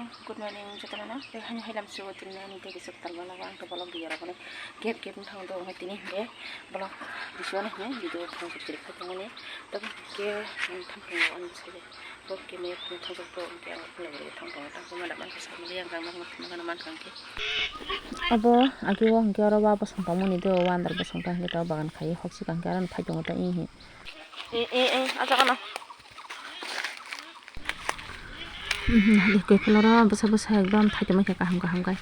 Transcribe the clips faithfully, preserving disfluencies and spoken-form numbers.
Good morning, jotono no. Tei haino hailam sugo tini ani tei bisok talmano ang to bolok biya rok gap gap wngthang do, tini hwnkhe bolok bisio no hwnwi video phang suk tirik khai tongmani. Tabuk hwnkhe ang thang tongo ani bwsai bai. Bo khe mui phano thajak to hwnkhe ang phano thang tongo, tang phano da mankha samani ang kang nang phano mankha hwnkhe. Abo agi o hwnkhe oro wa bosong tongmani do, wa andar bosong ta hwnkhe to bagan khai hok si kang khe aro phai tongo ta ihi. E e e, a jaga no. Mhm, hadi koiphiloro bwsa bwsa ekdom phaitoma khe kaham kaham khai.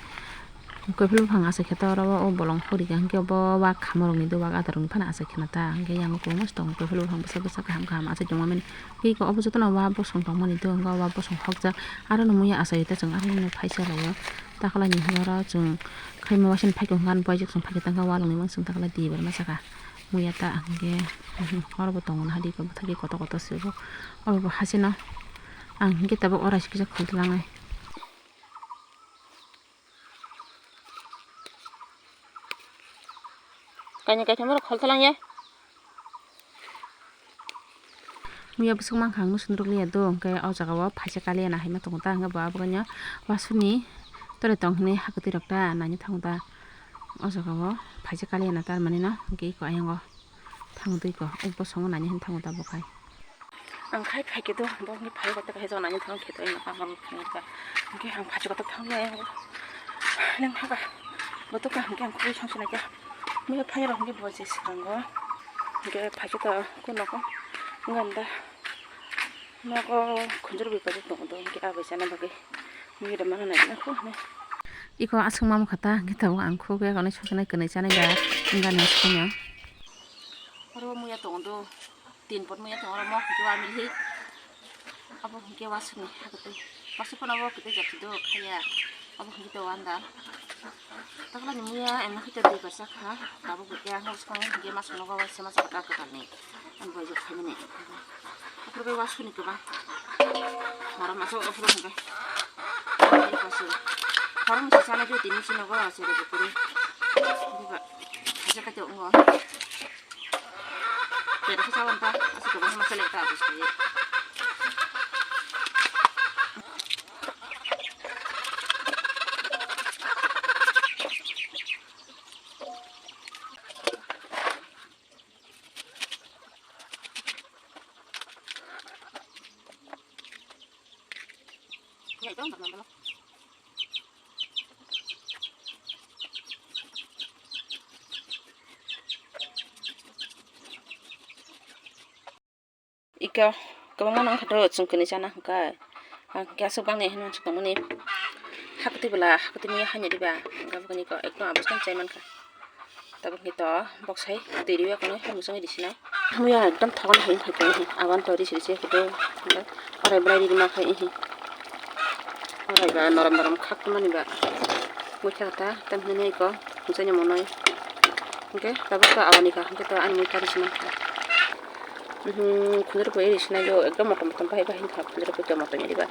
Koiphil buphang asai khe ta oro o bolong hori kha, hwnkhe bo wak khamorokni do wak adarokni phano asai kheno ta, hwnkhe yang kubui mostok koiphil buphang bwsa bwsa kaham kaham asai tongmani. Tei obo jotono wa bosong tongmani do, hwnkhe wa bosong hokjak. Aro no muya asai ta chwng aro no phaisa laio. Takhwlai ni hwnba oro chwng khaima waisani phaikhe hwnka boyajak chwng phaikhe tangkha walongni mansong takhwlai di bar ma saka. Muya ta hwnkhe oro bo tongo hadi bwthai kotor kotor se bo. Oro bo hachino ang hwnkhe tabuk oro aisuk kisa khultulanai. Kaini kaitham oro khol thalang ya. Muya bwswk mankha ang nusun rwkliya do, hwnkhe o jaga o phaisa kaliya na haima tongo ta, hwnkhe bo abono wasuni tore tong hinwi hakhe twi rok ta naina thango ta. O jaga o phaisa kaliya na tar mani no, hwnkhe eko ayang o. Thang dui ko, o bosongo nani hin thango ta bo khai. Ang khai phai khe do, bo hwnwi phai khe tei kaisa nani thango khe to, ino kha bo phungo ta. Hwnkhe ang phai khe to thang ya, leng kha ka. Bo to ka hwnkhe ang khwi song sinai kha. Mui phai rok hwnkhe bo je swkango. Hwnkhe phai khe to ko nogo. Ngam da. Nogo khunjur bai paijak tongo do, hwnkhe abo chana bagwi. Mui da mana nai na kho hwnwi. Iko aswk mamu kha ta, hwnkhe tabuk ang khuk ya, konwi song sinai kwnwi chanai da. Wngani aswk no. Oro muya tongo do, tin pot muya tongo, oro mo hwnkhe wa milhi. Abo hwnkhe wasukni hakhe twi. Wasuk phano abo kwtwi jak do khaya. Abo hwnkhe to wanda. Taklani muya emno hwnkhe twi barsa kha. Tabuk bo khe ang bwskang hwnkhe ma songno waisa ma chakha kwtalni. Ang bai jok khaimani. Aphuru bai wasukni kwbang. Horo masa aphuru hwnkhe. Horo masa chanai jyoti ni sino go se de kuri. Diba. Aja ka jok ngo. Pero sa sawan ta, asuk ko ma sele ta abis ko. Ya, itu nggak nambah. Ika kwbangma nang kha to chwng kwnwi chana hwnkha. Ang khe aswk bangni hwnwi swkangmani. Hakwtwi bwla, hakwtwi manya haino diba? Hwnkha bwkhani kok ekdom abostan chai mankha. Tabuk hwnkhe to boksai twi rwya kono hai muchungwi risinai. Hamya ekdom thogan hai hai khe aban to risi risi khe to. Orai bwlai rima khai hi. Orai ba norom norom khak mani ba. Muikha ta tam hwnwi ko muchai ni monoi. Hwnkhe tabuk to abani kha hwnkhe to ani muikha risinai. Mhm, khunjuru bo iri sinai jo, ekdom motom motom bahai bahai wngkha khunjuru bo, ekdom motom iri ba.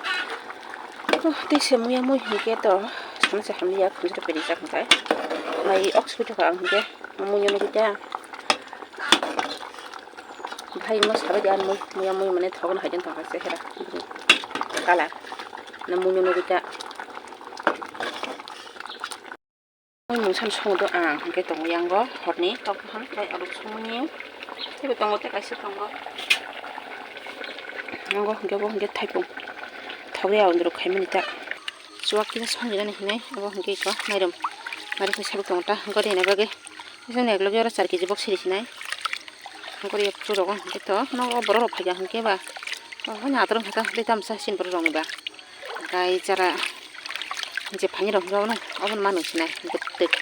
Oh, tei se muya mui hwnkhe to, sana se hamliya khunjuru bo rijak hwnkhe. Mai ox photo kha ang hwnkhe, muya nugui ta. Bahai wngma sabai de, ani mui, muya mui mane thokno hai tongkha chehera. Kala, na muya nugui ta. Mui mungsa no songo do ang, hwnkhe tongo yango horni tok buphang tei aluk songmani. Teibo tongo tei kaisa tongo. Yango hwnkhe bo hwnkhe thaipung thokri aundru khaimani ta. Chuwak kisa songjinani hinwi abo hwnkhe iko mairum. Mairum khe sabuk tongo ta gori hwnwi bagwi. Bisingni eklogi oro char kg bok siri sinai. Gori phuru rogo hwnkhe to nogo borok rok phaikha hwnkhe ba. Obo ni atorok hwnkhe tei tamsa sini borok rokni ba. Gai jara je phaini rok hwnkhe obono, obono mano sinai bwtwk.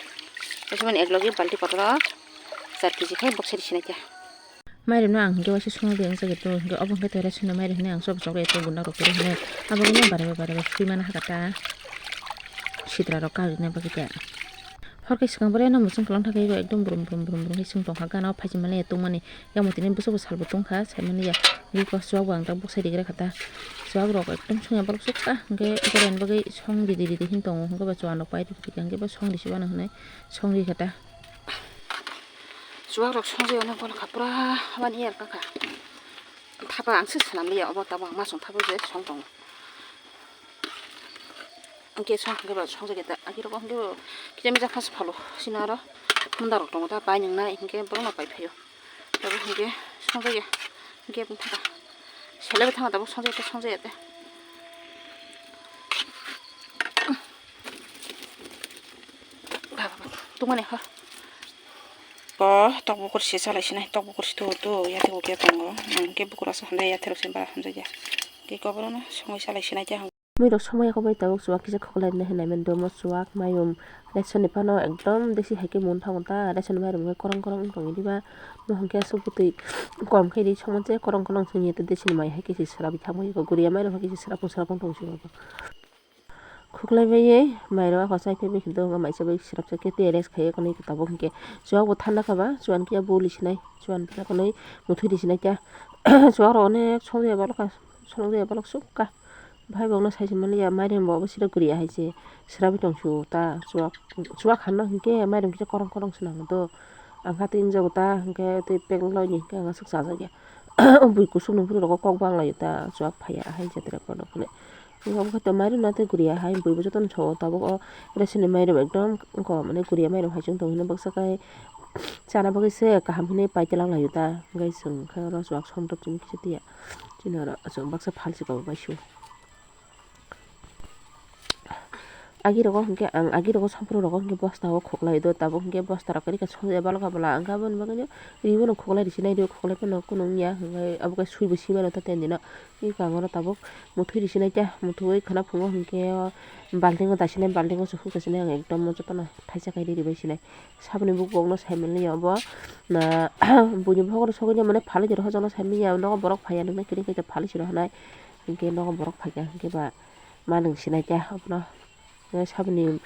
Tei sumani eklogi balti kotor o char kg khai bok siri sinai khe. Mairum no ang hwnkhe waisa songwi wngjak ya to, hwnkhe obo hwnkhe toilet swnwi mairum hinwi ang sob sob ya to, gunda rok kwrwi hinwi. Abo hwnkhe bare bare bare swi mana hakha ta. Sitra rok kagwi na bagwi ta. Hor khe swkang bwrwi no muchung kwlwng thangwi ekdom brum brum brum brum khe chwng tongkha gana o phaichimani ya tongmani. Yang bo tini bwswk bwsal bo tongkha saimani ya. Bwkha chuwak bo ang tak bwsai rigra kha ta. Chuwak rok ekdom songya borok sukha hwnkhe borokni bagwi song ridi ridi hin tongo hwnkhe bo chuwak rok pai rikha hwnkhe bo song risi mano hinwi song rikha ta. Chuwak rok song jagwi ono gol kha pura habani yer kha kha. Thapa ang se swnam liya obo tabuk ang masong thapa je song tongo. Hwnkhe song hwnkhe ba songjak ya ta, agi rok hwnkhe bo kisa misa phas phalo sina aro munda rok tongo ta, pai nang nai hwnkhe borok no pai phaio. Tabuk hwnkhe songjak ya, hwnkhe bwkha ta selai bai thang tabuk songjak ya ta, songjak ya ta. Ba, ba, ba, tungmani hor. Ko tok bukur se salai sinai, tok bukur se tu tu ya te bukia tongo. Ang ke bukur asa hamjai ya, terok se bara hamjai ya. Ke ko boro no songwi salai sinai ya. Mui rok somoi ya ko bai tabuk chuwak kisa khoklai nai hinai mani domo chuwak mayung. Ration ni phano ekdom desi hai ke mun thango ta, ration ni mairum korong korong wng tong diba. Mohon ke aswk bwtwi kom khe ri songma je korong korong song ya te desi ni mai hai khe se srabwi thangma ya ko guriya mairum hai khe se srapung srapung tong si. Khuklai bai ye mairok akhor chai phai bai khe do, wngkha maisa bai srapsa khe tei rest khai ya, konwi tabuk hinkhe chuwak bo thanda kha ba, chuwan khe boli sinai, chuwan phano konwi muthwi ri sinai khe. Chuwak rok onek song ya balok kha, song ya balok suk kha. Bhai bo no sai se manliya, mairum bo obo siro guriya hai se srapwi tong su ta, chuwak, chuwak hano hinkhe mairum kisa korong korong se nango do. Ang kha tei wngjago ta, hinkhe tei pek loini hinkhe ang aswk chajak ya. O bui kusuk ni bwrwi rogo kok bang lai ta, chuwak phaiya hai jatra kono phone. Wngkha bwkha tei mairum na tei guriya hai bui bo jotono sao tabuk o resini mairum ekdom wngkha mane guriya mairum hai chwng tong hino baksa kai chana bagwi se kaham hinwi paitwlang laio ta, hwnkhe chwng khe oro chuwak somrok chini kisa tiya chini oro chwng baksa phalsi kok bai su. Agi rogo hwnkhe ang agi rogo sompro rogo hwnkhe bosta o khoklai do, tabuk hwnkhe bosta rok kwrwi kha songjak ya balok kha bwla, hwnkhe aboni bagwino ribo no khoklai rwsinai, ribo khoklai phano kunu wngya, hwnkhe abo khe swibo swi mano ta tei dino. Iko ang oro tabuk muthwi rwsinai khe, muthwi khwna phungo hwnkhe o baltingo dasinai, baltingo se huk dasinai ang ekdom jotono thaisa khai ri ribai sinai. Saboni bukbokno sai manliya obo, na, buini bokhorok sogwi mane phalwi rw hojakno sai manya, nogo borok phaiya noknai kiring khe phalwi se rw hanai, hinkhe nogo borok phaikha hinkhe ba ma nwng sinai khe obono. Saboni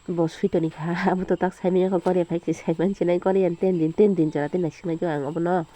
bo swi toni kha, abo to tak sai manya kho, Korea phai se sai man sinai, Korea ni ten din, ten din jora tei nai sinai khe ang obono.